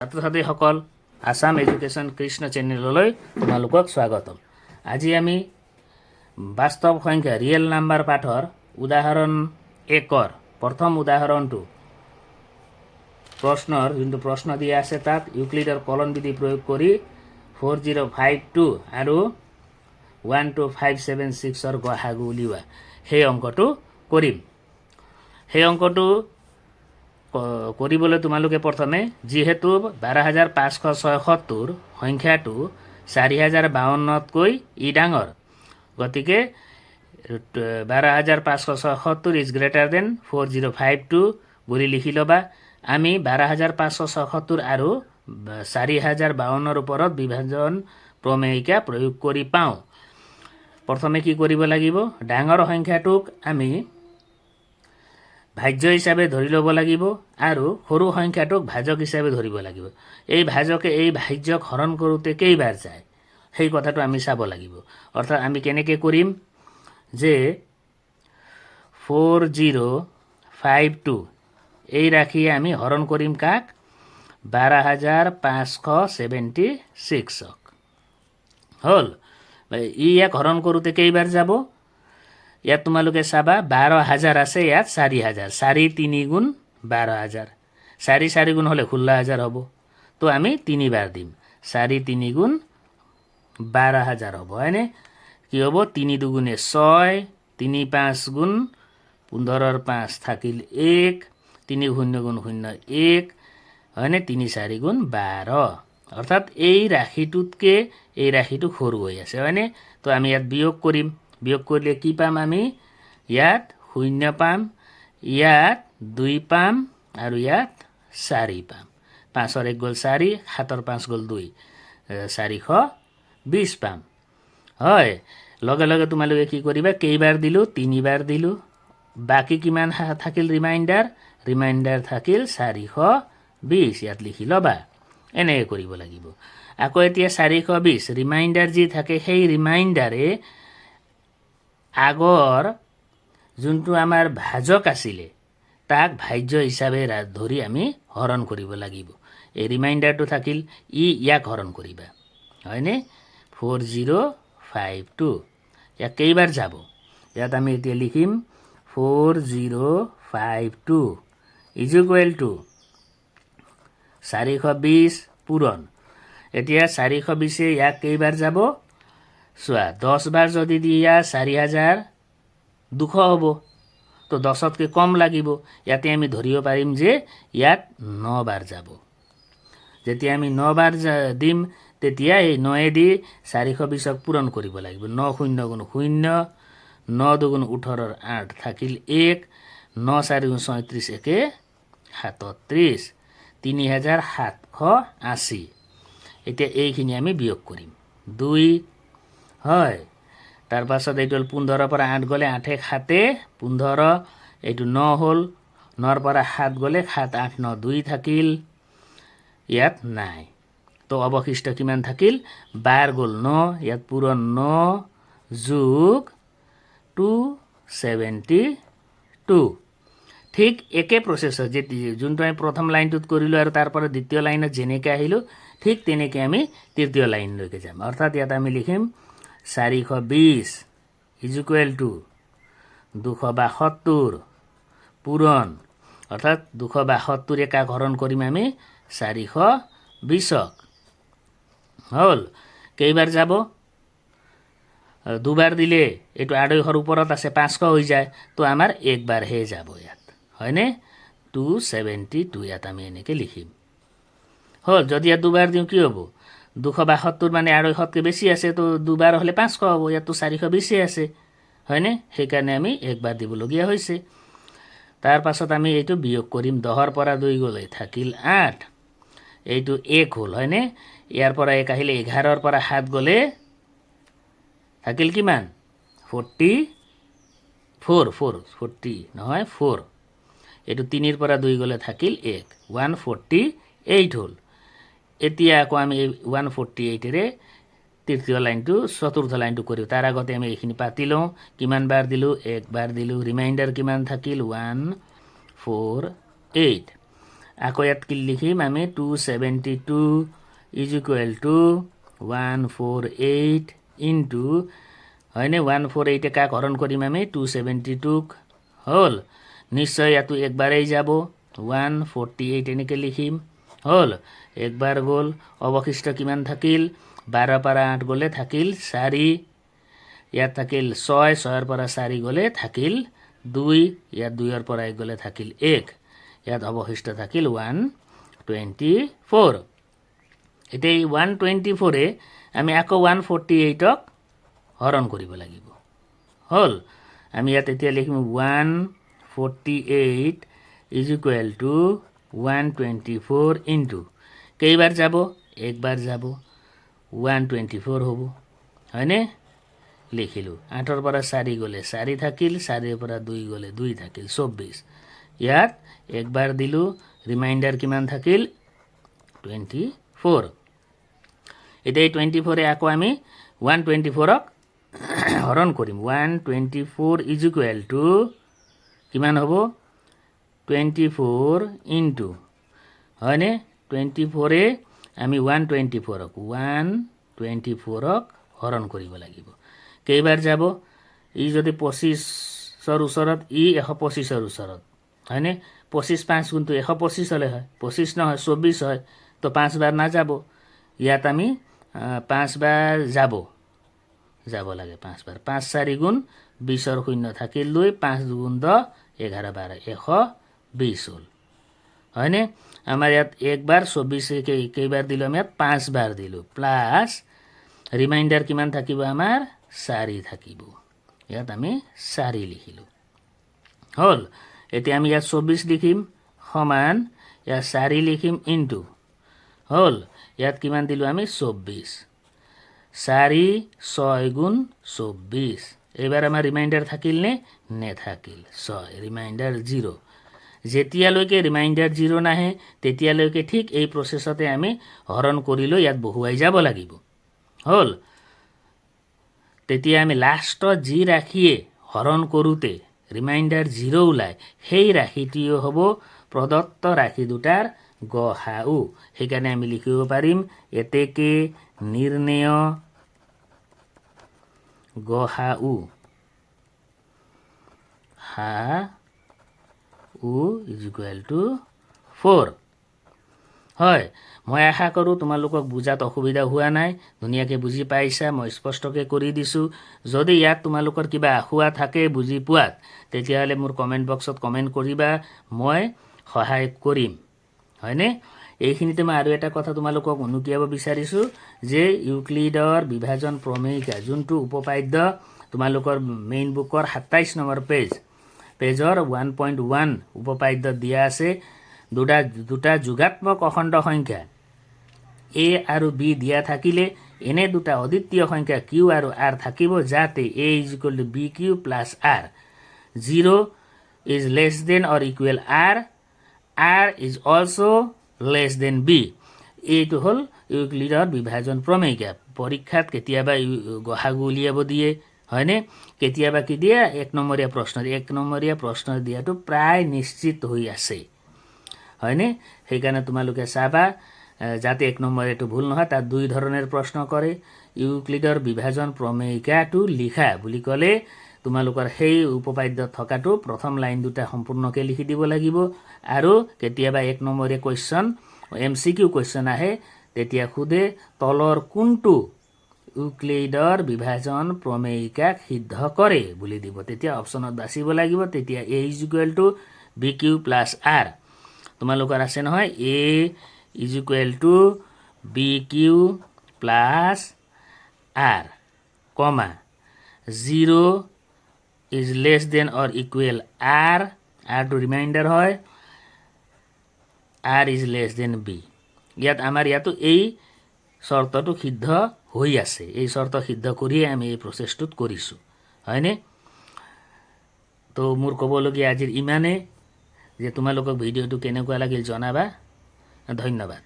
ছাত্ৰ ছাত্ৰীসকল, আছাম এডুকেশ্যন কৃষ্ণ চেনেললৈ তোমালোকক স্বাগতম। আজি আমি বাস্তৱ সংখ্যা, ৰিয়েল নাম্বাৰ পাঠৰ উদাহৰণ 1ৰ প্ৰথম উদাহৰণটো, প্ৰশ্নৰ যোনটো প্ৰশ্ন দিয়া আছে, তাত ইউক্লিডৰ কলন বিধি প্ৰয়োগ কৰি 4052 আৰু 12576ৰ গসাগু উলিওৱা, সেই অংকটো কৰিম। সেই অংকটো কৰিবলৈ তোমালোকে প্ৰথমে যিহেতু 12,576 সংখ্যাটো 4052তকৈ ই ডাঙৰ, গতিকে 12,576 is greater than 4052 বুলি লিখি ল'বা। আমি 12,576 আৰু 4052ৰ ওপৰত বিভাজন প্ৰমেয়িকা প্ৰয়োগ কৰি পাওঁ। প্ৰথমে কি কৰিব লাগিব? ডাঙৰ সংখ্যাটোক আমি ভাজ্য হিচাপে ধৰি ল'ব লাগিব আৰু সৰু সংখ্যাটোক ভাজক হিচাপে ধৰিব লাগিব। এই ভাজকে এই ভাজ্যক হৰণ কৰোঁতে কেইবাৰ যায়, সেই কথাটো আমি চাব লাগিব। অৰ্থাৎ আমি কেনেকৈ কৰিম যে 4052 এই ৰাশিয়ে আমি হৰণ কৰিম কাক? 12,576ক। হ'ল। ই ইয়াক হৰণ কৰোঁতে কেইবাৰ যাব? ইয়াত তোমালোকে চাবা, 12,000 আছে, ইয়াত 4000। চাৰি তিনি গুণ 12,000। চাৰি চাৰি গুণ হ'লে 16,000 হ'ব। তো আমি তিনিবাৰ দিম। চাৰি তিনি গুণ 12,000 হ'ব, হয়নে? কি হ'ব? তিনি দুগুণে ছয়, তিনি পাঁচ গুণ 15ৰ পাঁচ থাকিল এক, তিনি শূন্য গুণ শূন্য এক, হয়নে? তিনি চাৰি গুণ 12। অৰ্থাৎ এই ৰাশিটোতকৈ এই ৰাশিটো সৰু হৈ আছে, হয়নে? তো আমি ইয়াত বিয়োগ কৰিম। বিয়োগ কৰিলে কি পাম আমি? ইয়াত শূন্য পাম, ইয়াত দুই পাম আৰু ইয়াত চাৰি পাম। পাঁচৰ এক গ'ল চাৰি, সাতৰ পাঁচ গ'ল দুই, 420 পাম, হয়। লগে লগে তোমালোকে কি কৰিবা? কেইবাৰ দিলোঁ? তিনিবাৰ দিলোঁ। বাকী কিমান থাকিল? ৰিমাইণ্ডাৰ, ৰিমাইণ্ডাৰ থাকিল 420। ইয়াত লিখি ল'বা। এনেকৈ কৰিব লাগিব। আকৌ এতিয়া 420 ৰিমাইণ্ডাৰ যি থাকে, সেই ৰিমাইণ্ডাৰে আগৰ যোনটো আমাৰ ভাজক আছিলে, তাক ভাজ্য হিচাপে ধৰি আমি হৰণ কৰিব লাগিব। এই ৰিমাইণ্ডাৰটো থাকিল, ই ইয়াক হৰণ কৰিবা, হয়নে? 4052 ইয়াক কেইবাৰ যাব? ইয়াত আমি এতিয়া লিখিম 4052 is equal to 420 পূৰণ। এতিয়া 420-এ ইয়াক কেইবাৰ যাব চোৱা। 10 বাৰ যদি দিয়া 4200 হ'ব। তো 10তকৈ কম লাগিব। ইয়াতে আমি ধৰিব পাৰিম যে ইয়াত নবাৰ যাব। যেতিয়া আমি নবাৰ দিম, তেতিয়া এই নয়েদি 420ক পূৰণ কৰিব লাগিব। ন শূন্য গুণ শূন্য, ন দুগুণ 18ৰ আঠ থাকিল এক, ন চাৰি গুণ 36, একে 37, 3780। এতিয়া এইখিনি আমি বিয়োগ কৰিম। দুই হয়। তাৰপাছত এইটো হ'ল 15ৰ পৰা আঠ গ'লে আঠে সাতে 15, এইটো ন হ'ল। নৰ পৰা সাত গ'লে সাত আঠ ন, দুই থাকিল, ইয়াত নাই। তো অৱশিষ্ট কিমান থাকিল? বাৰ গ'ল ন, ইয়াত পূৰণ ন যোগ 272। ঠিক একে প্ৰচেছত যে যোনটো আমি প্ৰথম লাইনটোত কৰিলোঁ আৰু তাৰ পৰা দ্বিতীয় লাইনত যেনেকৈ আহিলোঁ, ঠিক তেনেকৈ আমি তৃতীয় লাইনলৈকে যাম। অৰ্থাৎ ইয়াত আমি লিখিম 420 is equal to 272 পূৰণ, অৰ্থাৎ 272-এ কাক হৰণ কৰিম আমি? 420ক। হ'ল। কেইবাৰ যাব? দুবাৰ দিলে এইটো 250ৰ ওপৰত আছে, 500 হৈ যায়। তো আমাৰ একবাৰহে যাব ইয়াত, হয়নে? 272 ইয়াত আমি এনেকৈ লিখিম। হ'ল। যদি ইয়াত দুবাৰ দিওঁ কি হ'ব? 272 মানে 250তকৈ বেছি আছে, তো দুবাৰ হ'লে 500 হ'ব। ইয়াততো 420-এ আছে, হয়নে? সেইকাৰণে আমি একবাৰ দিবলগীয়া হৈছে। তাৰ পাছত আমি এইটো বিয়োগ কৰিম। 10ৰ পৰা দুই গ'লে থাকিল আঠ, এইটো এক হ'ল, হয়নে? ইয়াৰ পৰা এক আহিলে, 11ৰ পৰা সাত গ'লে থাকিল কিমান? 44, ফ'ৰ, 40 নহয়, ফ'ৰ। এইটো তিনিৰ পৰা দুই গ'লে থাকিল এক, 148 হ'ল। এতিয়া আকৌ আমি এই 148-এৰে তৃতীয় লাইনটো, চতুৰ্থ লাইনটো কৰিম। তাৰ আগতে আমি এইখিনি পাতি লওঁ। কিমান বাৰ দিলোঁ? একবাৰ দিলোঁ। ৰিমাইণ্ডাৰ কিমান থাকিল? 148। আকৌ ইয়াত কি লিখিম আমি? 272 is equal to 148 into, হয়নে? ওৱান ফ'ৰ এইটে কাক হৰণ কৰিম আমি? 272ক। হ'ল? নিশ্চয় ইয়াতো একবাৰেই যাব। 148 এনেকৈ লিখিম। হ'ল? একবাৰ গ'ল। অৱশিষ্ট কিমান থাকিল? 12ৰ পৰা 8 গ'লে থাকিল 4। ইয়াত থাকিল 6। 6ৰ পৰা 4 গ'লে থাকিল 2। ইয়াত 2ৰ পৰা 1 গ'লে থাকিল 1। ইয়াত অৱশিষ্ট থাকিল 124। এতিয়া এই 124-এ আমি আকৌ 148ক হৰণ কৰিব লাগিব। হ'ল? আমি ইয়াত এতিয়া লিখিম 148 is equal to 124 into, কেইবাৰ যাব? একবাৰ যাব। 124 হ'ব, হয়নে? লিখিলোঁ। 8ৰ পৰা 4 গ'লে 4 থাকিল। 4ৰ পৰা 2 গ'লে 2 থাকিল, 24। ইয়াত একবাৰ দিলোঁ। ৰিমাইণ্ডাৰ কিমান থাকিল? 24। এতিয়া এই 24-এ আকৌ আমি 124ক হৰণ কৰিম। 124 is equal to কিমান হ'ব? 24 ইনটু, হয়নে? 24-এ আমি 124ক হৰণ কৰিব লাগিব। কেইবাৰ যাব? ই যদি 25ৰ ওচৰত, ই 125ৰ ওচৰত, হয়নে? 25 পাঁচ গুণটো 125 হ'লে হয়। 25 নহয়, 24 হয়। তো পাঁচবাৰ নাযাব। ইয়াত আমি পাঁচবাৰ যাব লাগে। পাঁচবাৰ, পাঁচ চাৰি গুণ 20ৰ শূন্য থাকিল 2। পাঁচ দুগুণ 10, 11, 12, 120 হ'ল, হয়নে? আমাৰ ইয়াত একবাৰ 24 কেইবাৰ দিলোঁ আমি? ইয়াত পাঁচবাৰ দিলোঁ। প্লাছ ৰিমাইণ্ডাৰ কিমান থাকিব আমাৰ? 4 থাকিব। ইয়াত আমি 4 লিখিলোঁ। হ'ল? এতিয়া আমি ইয়াত 24 লিখিম, সমান ইয়াত 4 লিখিম, ইনটু। হ'ল? ইয়াত কিমান দিলোঁ আমি? 24। চাৰি ছয় গুণ 24। এইবাৰ আমাৰ ৰিমাইণ্ডাৰ থাকিল নে? নেথাকিল। 6, ৰিমাইণ্ডাৰ জিৰ'। যেতিয়ালৈকে ৰিমাইণ্ডাৰ জিৰ' নাহে, তেতিয়ালৈকে ঠিক এই প্ৰচেছতে আমি হৰণ কৰি লৈ ইয়াত বহুৱাই যাব লাগিব। হ'ল? তেতিয়া আমি লাষ্টত যি ৰাশিয়ে হৰণ কৰোঁতে ৰিমাইণ্ডাৰ জিৰ' ওলায়, সেই ৰাশিটোৱে হ'ব প্ৰদত্ত ৰাশি দুটাৰ গ সা উ। সেইকাৰণে আমি লিখিব পাৰিম, এতেকে নিৰ্ণেয় গ সা উ সা উ is equal to 4 হয়। মই আশা কৰোঁ তোমালোকক বুজাত অসুবিধা হোৱা নাই, ধুনীয়াকৈ বুজি পাইছা। মই স্পষ্টকৈ কৰি দিছোঁ। যদি ইয়াত তোমালোকৰ কিবা আসোঁৱাহ থাকে বুজি পোৱাত, তেতিয়াহ'লে মোৰ কমেণ্ট বক্সত কমেণ্ট কৰিবা, মই সহায় কৰিম, হয়নে? এইখিনিতে মই আৰু এটা কথা তোমালোকক উনুকিয়াব বিচাৰিছোঁ যে ইউক্লিডৰ বিভাজন প্ৰমেয়িকা যোনটো উপপাদ্য, তোমালোকৰ মেইন বুকৰ 27 নম্বৰ পেজৰ 1.1 উপপাদ্য দিয়া আছে। দুটা দুটা যোগাত্মক অখণ্ড সংখ্যা এ আৰু বি দিয়া থাকিলে এনে দুটা অদ্বিতীয় সংখ্যা কিউ আৰু আৰ থাকিব যাতে a is equal to b q plus r, zero is less than or equal r, r is also less than b। এইটো হ'ল ইউক্লিডৰ বিভাজন প্ৰমেয়িকা। পৰীক্ষাত কেতিয়াবা গসাগু উলিয়াব দিয়ে, হয়নে? কেতিয়াবা কি দিয়ে? এক নম্বৰীয়া প্ৰশ্ন, এক নম্বৰীয়া প্ৰশ্ন দিয়াটো প্ৰায় নিশ্চিত হৈ আছে, হয়নে? সেইকাৰণে তোমালোকে চাবা যাতে এক নম্বৰীয়াটো ভুল নহয়। তাত দুই ধৰণৰ প্ৰশ্ন কৰে। ইউক্লিডৰ বিভাজন প্ৰমেয়িকাটো লিখা বুলি ক'লে তোমালোকৰ সেই উপপাদ্যত থকাটো প্ৰথম লাইন দুটা সম্পূৰ্ণকৈ লিখি দিব লাগিব। আৰু কেতিয়াবা এক নম্বৰীয়া কুৱেশ্যন, এমচিকিউ কুৱেশ্যন আহে। তেতিয়া সোধে, তলৰ কোনটো ইউক্লিডৰ বিভাজন প্ৰমেয়িকাক সিদ্ধ কৰে বুলি দিব। তেতিয়া অপশ্যনত বাচিব লাগিব। তেতিয়া a is equal to b q plus r, তোমালোকৰ আছে নহয়? A is equal to b q plus r comma zero is less than or equal r, আৰটো reminder হয়, r is less than b। ইয়াত আমাৰ ইয়াতো এই চৰ্তটো সিদ্ধ হৈ আছে। এই চৰ্ত সিদ্ধ কৰিয়ে আমি এই প্ৰচেছটোত কৰিছোঁ, হয়নে? তো মোৰ ক'বলগীয়া আজিৰ ইমানেই যে তোমালোকক ভিডিঅ'টো কেনেকুৱা লাগিল জনাবা। ধন্যবাদ।